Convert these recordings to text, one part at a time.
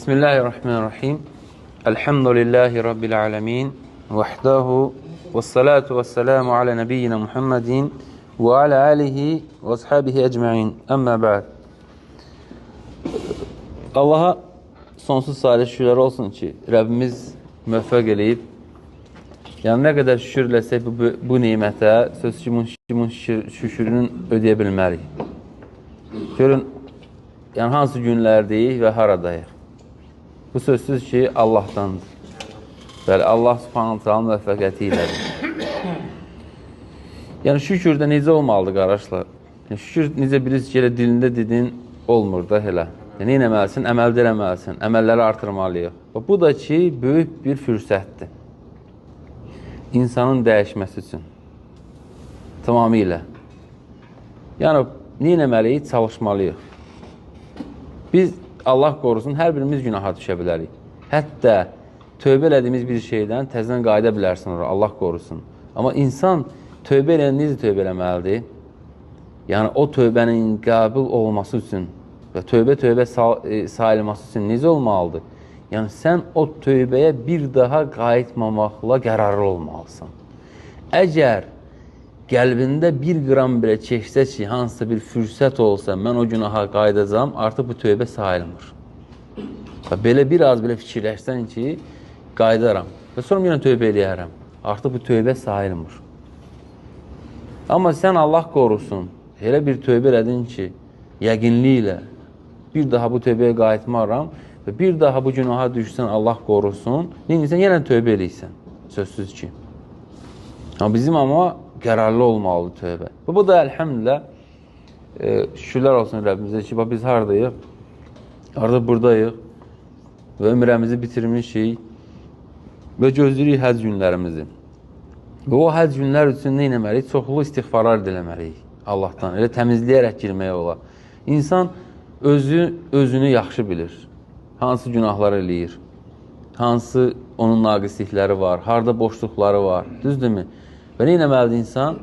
Bismillahirrahmanirrahim. Elhamdülillahi Rabbil alemin. Vahdahu ve salatu ve selamu ala nebiyyina Muhammedin ve ala alihi ve ashabihi ecmain. Amma ba'd. Allah'a sonsuz sayılı şükürler olsun ki Rəbbimiz müvəffəq eləyib. Yəni nə qədər şükür eləsək bu nimətə, söz ki, bunun şükürünü ödəyə bilmərik. Görün, yəni hansı günlərdəyik və haradayıq. Bu sözsüz ki, Allahdandır. Bəli, Allah Subhanahu Teala'nın müvəffəqiyyəti ilədir. Yəni şükür də necə olmalıdır qardaşlar? Yəni, şükür necə bilirsiniz ki, elə dilində dedin olmur da elə. Yəni, nə etməlisin? Əməldə eləməlisin. Əməlləri artırmalıyıq. Və bu da ki, böyük bir fürsətdir. İnsanın dəyişməsi üçün. Tamamilə. Yəni, nə etməliyik? Çalışmalıyıq. Biz, Allah qorusun, hər birimiz günaha düşə bilərik. Hətta tövbə elədiyimiz bir şeydən təzədən qayıda bilərsin ora, Allah qorusun. Amma insan tövbə eləyən necə tövbə eləməlidir? Yəni, o tövbənin qəbul olması üçün və tövbə sayılması üçün necə olmalıdır? Yəni, sən o tövbəyə bir daha qayıtmamaqla qərarlı olmalısan. Əgər qəlbində bir qram belə çəksə ki, hansısa bir fürsət olsa, mən o günaha qayıdacam, artıq bu tövbə sayılmır. Və belə biraz belə fikirləşsən ki, qayıdaram və sonra yenə tövbə eləyərəm. Artıq bu tövbə sayılmır. Amma sən Allah qorusun, elə bir tövbə elədin ki, yəqinliklə bir daha bu tövbəyə qayıtmaram və bir daha bu günaha düşsən, Allah qorusun, neyinsən, yenə tövbə eləyirsən, sözsüz ki. Amma bizim amma qərarlı olmalıdır tövbə. Və bu da əlhəmdülillah, şükürlər olsun Rəbbimizə ki, bax biz haradayıq? Artıq buradayıq və ömrəmizi bitirmişik və gözləyirik həcc günlərimizi. Və o həcc günlər üçün nə etməliyik? Çoxlu istiğfarlar diləməliyik Allahdan. Elə təmizləyərək girmək olar. İnsan özünü yaxşı bilir. Hansı günahlar eləyir, hansı onun naqislikləri var, harda boşluqları var, düzdürmü? Və nə etməlidir insan?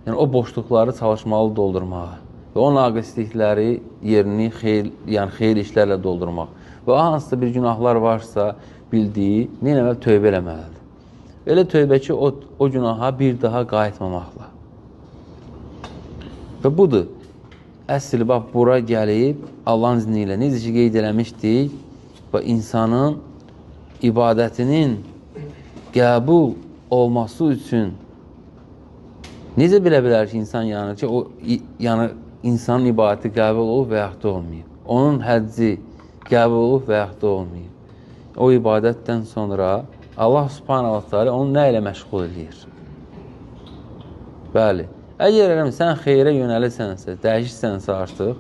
Yəni o boşluqları çalışmalı doldurmağa və o naqislikləri yerini xeyir, yəni xeyir işlərlə doldurmaq. Və hansısa bir günahlar varsa bildiyi, nə etməli? Tövbə eləməlidir. Elə tövbə ki, o günaha bir daha qayıtmamaqla. Və budur. Əsl bax bura gəlib Allahın izni ilə necə ki qeyd eləmişdik və insanın ibadətinin qəbul olması üçün necə bilə bilər ki, insan yəni ki, o yəni insanın ibadəti qəbul olub və yaxud da olmayıb. Onun həcci qəbul olub və yaxud da olmayıb. O ibadətdən sonra Allah Subhanahu wa Taala onu nə ilə məşğul eləyir? Bəli. Əgər sən xeyrə yönəlirsənsə, dəyişirsənsə artıq,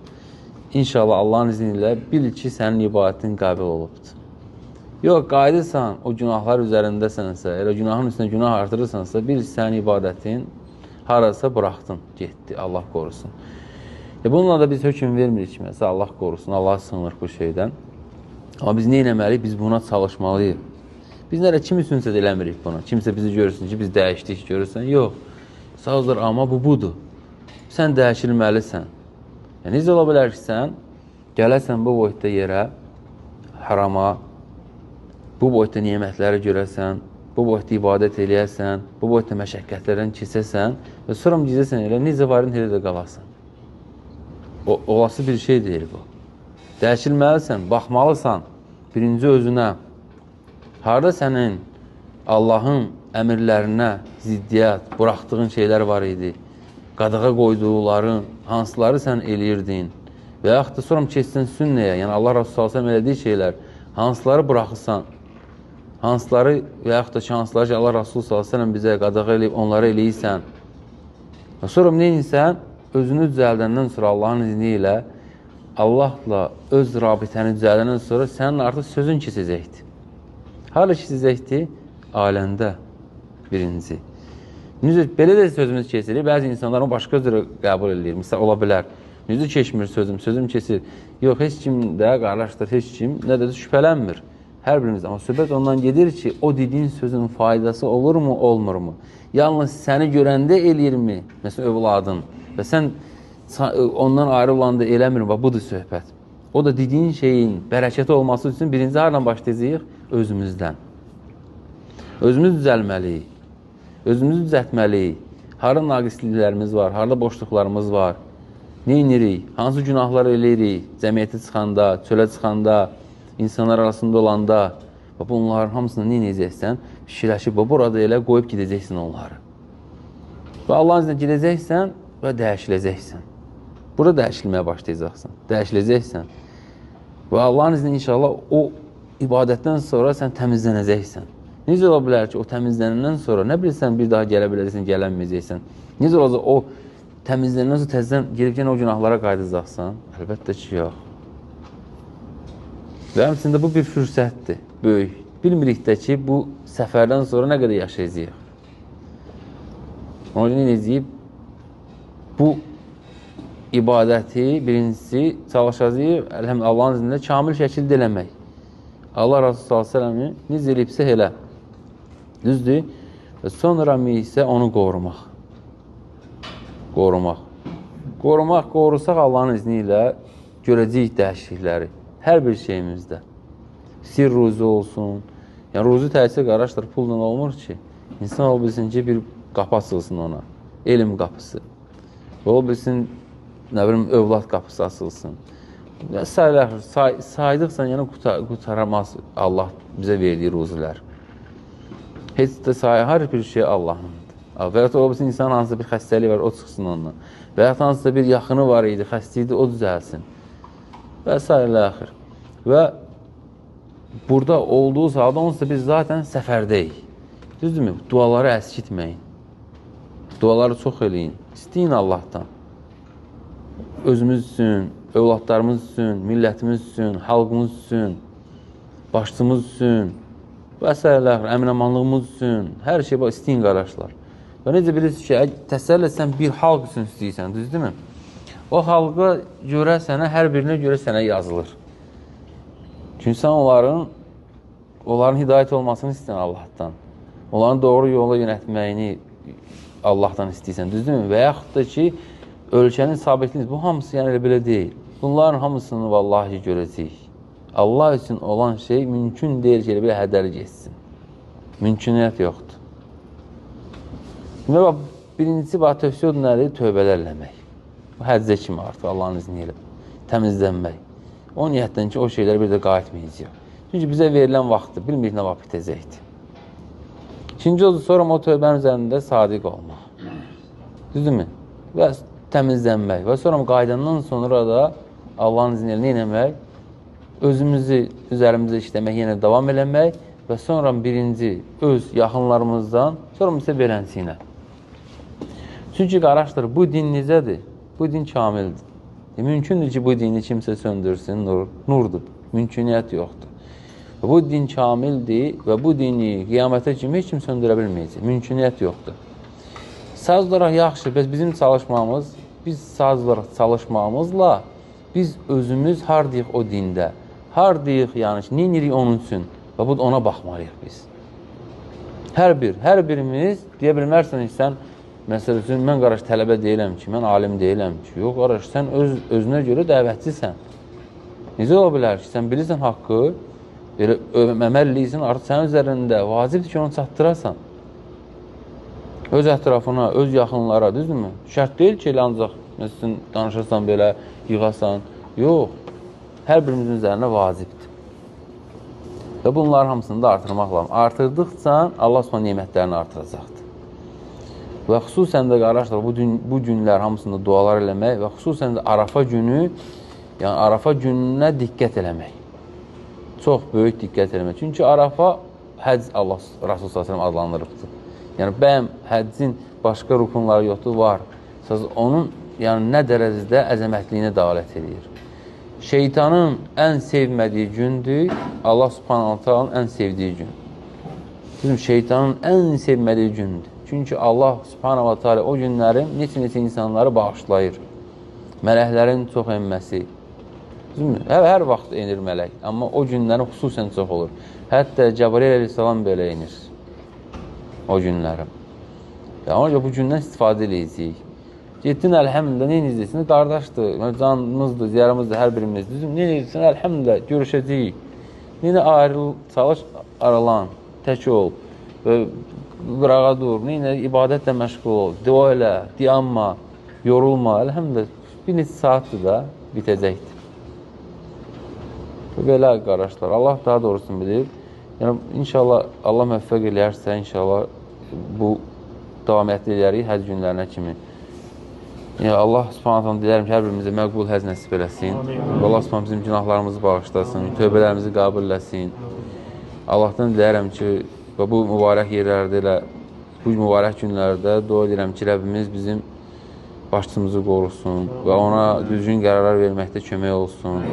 inşallah Allahın izni ilə bil ki, sənin ibadətin qəbul olubdur. Yox, qayıdırsan, o günahlar üzərindəsənsə, elə günahın üstünə günah artırırsansa, bil ki, sənin ibadətin harasa buraxdın, getdi, Allah qorusun. Bununla da biz hökm vermirik ki, məsələn, Allah qorusun, Allah sığınır bu şeydən. Amma biz nə etməliyik? Biz buna çalışmalıyıq. Biz nələ kim üçünsə də eləmirik bunu. Kimsə bizi görsün ki, biz dəyişdik, görürsən. Yox. Sağdır, amma bu budur. Sən dəyişilməlisən. Yəni, necə ola bilər ki, sən gələsən bu boyutda yerə, harama, bu boyutda nemətləri görəsən, bu boyutda ibadət eləyəsən, bu boyutda məşəqqətlərdən keçəsən və sonra gizəsən elə, necə varın, elə də qalasan. Olası bir şey deyil bu. Dəyişilməlisən, baxmalısan birinci özünə. Harada sənin Allahın əmrlərinə ziddiyyət, buraxdığın şeylər var idi, qadağa qoyduqların, hansıları sən eləyirdin və yaxud da sonra keçsin sünnəyə, yəni Allah Resulü sallallahu əleyhi və səlləm elədiyi şeylər, hansıları buraxırsan, hansıları və yaxud da ki, hansıları ki, Allah Resulü sallallahu əleyhi və səlləm bizə qadağa eləyib, onları eləyirsən. Və sonra nə edirsən? Özünü düzəldəndən sonra Allahın izni ilə, Allahla öz rabitəni düzəldəndən sonra sənin artıq sözün keçəcəkdir. Harada keçəcəkdir? Ailəndə birinci. Necə, belə də sözümüz keçirir. Bəzi insanlar onu başqa cür qəbul eləyir. Məsələn, ola bilər. Necə keçmir sözüm, sözüm keçir. Yox, heç kim də, qardaşlar, heç kim nə də şübhələnmir. Hər birimiz. Amma söhbət ondan gedir ki, o dediyin sözün faydası olurmu, olmurmu? Yalnız səni görəndə eləyirmi? Məsələn, övladın. Və sən ondan ayrı olanda eləmir. Bax, budur söhbət. O da dediyin şeyin bərəkəti olması üçün birinci hardan başlayacağıq? Özümüzdən. Özümüz düzəlməliyik. Özümüzü düzəltməliyik. Harada naqisliklərimiz var, harada boşluqlarımız var. Nə edirik? Hansı günahlar eləyirik? Cəmiyyətə çıxanda, çölə çıxanda, insanlar arasında olanda. Və bunların hamısını nə edəcəksən? Fikirləşib, burada elə qoyub gedəcəksin onları. Və Allahın izni gedəcəksən və dəyişiləcəksən. Burada dəyişilməyə başlayacaqsan, dəyişiləcəksən. Və Allahın izni inşallah o ibadətdən sonra sən təmizlənəcəksən. Necə ola bilər ki, o təmizlənəndən sonra nə bilirsən bir daha gələ bilərsən, gələnməyəcəksən. Necə olacaq o təmizlənəndən sonra təzədən gedib yenə o günahlara qayıdacaqsan? Əlbəttə ki, yox. Və həmçinin də bu bir fürsətdir, böyük. Bilmirik də ki, bu səfərdən sonra nə qədər yaşayacağıq. Ona görə nə edəcəyik? Bu ibadəti birincisi çalışacağıq, əlhəmdülillah Allahın izni ilə kamil şəkildə eləmək. Allah Resulü sallallahu əleyhi və səlləmi necə eləyibsə elə. Düzdür? Və sonra isə onu qorumaq. Qorumaq. Qorumaq, qorusaq Allahın izni ilə görəcəyik dəyişiklikləri. Hər bir şeyimizdə. İstəyir ruzi olsun. Yəni ruzi təsir qardaşlar pulla olmur ki. İnsan ola bilsin ki, bir qapı açılsın ona. Elm qapısı. Ola bilsin, nə bilim, övlad qapısı açılsın. Və saydıqsa, yəni qutaramaz Allah bizə verdiyi ruzilər. Heç də say, hər bir şey Allahındır. Və ya da ola bilsin, insanın hansısa bir xəstəliyi var, o çıxsın ondan. Və ya hansısa bir yaxını var idi, xəstə idi, o düzəlsin. Və sairə axır. Və burada olduğu halda onsuz da biz zaten səfərdəyik. Düzdürmü? Duaları əskitməyin. Duaları çox eləyin. İstəyin Allahdan. Özümüz üçün, övladlarımız üçün, millətimiz üçün, xalqımız üçün, başçımız üçün və sairə axır, əmin-amanlığımız üçün. Hər şey bax, istəyin qardaşlar. Və necə bilirsiniz ki, təsəvvür etsən bir xalq üçün istəyirsən, düzdürmü? O xalqa görə sənə, hər birinə görə sənə yazılır. Çünki sən onların hidayət olmasını istəyirsən Allahdan. Onların doğru yola yönətməyini Allahdan istəyirsən, düzdürmü? Və yaxud da ki, ölkənin sabitliyini, bu hamısı yəni elə belə deyil. Bunların hamısını vallahi görəcəyik. Allah üçün olan şey mümkün deyil ki, elə belə hədər getsin. Mümküniyyət yoxdur. Demək, bax, birincisi, bax, tövsiyə odur nədir? Tövbələr eləmək. Bu həccə kimi artıq Allahın izni ilə təmizlənmək. O niyyətdən ki, o şeylər bir də qayıtmayacaq. Çünki bizə verilən vaxtdır, bilmirik nə vaxt bitəcəkdir. İkinci odur, sonra o tövbənin üzərində sadiq olmaq. Düzdürmü? Və təmizlənmək. Və sonra qayıdandan sonra da Allahın izni ilə nə etmək? Özümüzü üzərimizə işləmək, yenə davam eləmək və sonra birinci öz yaxınlarımızdan, sonra isə beləncə ilə. Çünki qardaşlar, bu din necədir? Bu din kamildir. Mümkündür ki, bu dini kimsə söndürsün, nurdur. Mümküniyyət yoxdur. Bu din kamildir və bu dini qiyamətə kimi heç kim söndürə bilməyəcək. Mümküniyyət yoxdur. Sadəcə olaraq yaxşı, bəs bizim çalışmamız, biz sadəcə olaraq çalışmamızla biz özümüz hardayıq o dində, hardayıq, yəni ki, nə edirik onun üçün və bu ona baxmalıyıq biz. Hər birimiz deyə bilmərsən ki, sən məsəl üçün, mən qardaş tələbə deyiləm ki, mən alim deyiləm ki, yox qardaş, sən özünə görə dəvətçisən. Necə ola bilər ki, sən bilirsən haqqı, elə əməl eləyirsən, artıq sənin üzərində vacibdir ki, onu çatdırasan. Öz ətrafına, öz yaxınlara, düzdürmü? Şərt deyil ki, elə ancaq məsələn, danışasan belə, yığasan. Yox, hər birimizin üzərinə vacibdir. Və bunların hamısını da artırmaq lazım. Artırdıqca Allah Subhanahu nemətlərini artıracaqdır. Və xüsusən də qardaşlar, bu günlər hamısında dualar eləmək və xüsusən də Arafa günü, yəni Arafa gününə diqqət eləmək. Çox böyük diqqət eləmək. Çünki Arafa həcc Allah Rasul sallallahu əleyhi və səlləm adlandırıbdır. Yəni bəyəm həccin başqa rukunları yoxdur, var. Sadəcə onun yəni nə dərəcədə əzəmətliyinə dəlalət eləyir. Şeytanın ən sevmədiyi gündür, Allah Subhanahu taalanın ən sevdiyi gün. Bizim şeytanın ən sevmədiyi gündür. Çünki Allah Subhanahu taala o günlərin neçə-neçə insanları bağışlayır. Mələklərin çox enməsi. Hər vaxt enir mələk, amma o günlərin xüsusən çox olur. Hətta Cəbrail əleyhissalam belə enir o günləri. Yəni, ona görə bu gündən istifadə eləyəcəyik. Getdin, əlhəmdülillah, nə edəcəksin? Qardaşdır, canımızdır, ziyarımızdır, hər birimiz. Düzüm, nə edəcəksin? Əlhəmdülillah, görüşəcəyik. Nə ayrıl, çalış, aralan, tək ol və qırağa dur, nə ibadətlə məşğul ol, dua elə, dayanma, yorulma, əlhəmdülillah, bir neçə saatdır da bitəcəkdir. Belə qardaşlar, Allah daha doğrusunu bilir. Yəni, inşallah Allah müvəffəq eləyərsə, inşallah bu davamiyyətli eləyərik həcc günlərinə kimi. Yəni, Allah Subhanahu dilərəm ki, hər birimizə məqbul həcc nəsib eləsin. Allah Subhanahu bizim günahlarımızı bağışlasın, tövbələrimizi qəbul eləsin. Allahdan dilərəm ki, və bu mübarək yerlərdə elə, bu mübarək günlərdə dua edirəm ki, Rəbbimiz bizim başçımızı qorusun və ona düzgün qərarlar verməkdə kömək olsun.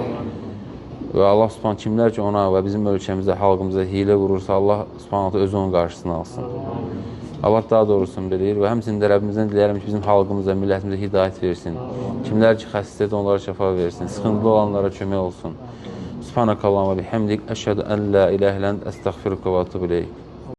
Və Allah Subhanahu kimlər ki, ona və bizim ölkəmizə, xalqımıza hiylə vurursa, Allah Subhanahu özü onun qarşısını alsın. Allah daha doğrusunu bilir və həmçinin də Rəbbimizdən diləyirəm ki, bizim xalqımıza, millətimizə hidayət versin. Kimlər ki, xəstədir, onlara şəfa versin. Sıxıntılı olanlara kömək olsun. Subhanakallahumma bihamdik, əşhədu ən la ilahə illə ent, əstəğfiruka və etûbü ileyk.